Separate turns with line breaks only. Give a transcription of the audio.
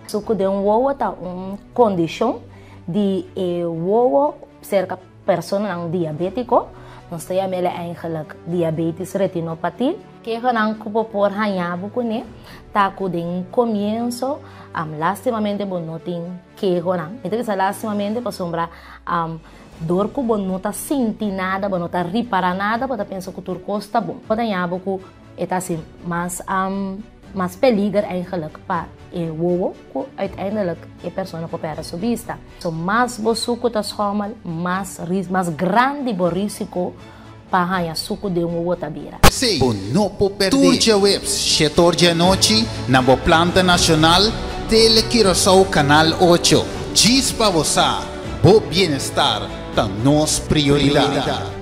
Suku den wowo ta un kondishon di e wowo serka personanan diabétiko. Nos ta yama el eigenlijk diabetes retinopatie. Kehonan ku bo por haña bo kuné ta ku den komienso lastimamente bo no tin kehonan. Mi ta bisa lastimamente pasobra dor ku bo no ta sinti nada, bo no ta ripará nada, bo ta pensa ku tur kos ta bon. Bo ta haña bo ku e ta hasi mas mas peliger eigenlijk pa e wowo ku uiteindelijk e persona por pèrdè su bista. So mas bo suku ta schòmel, mas mas grandi bo risiko pa haña suku den wowo ta bira.
P'esei, bo no por pèrdè. Tur djaweps, shetor djanochi, na bo planta nashonal, Tele Curaçao Kanal ocho. Djis pa bo sa, bo bienestar ta nos prioridat.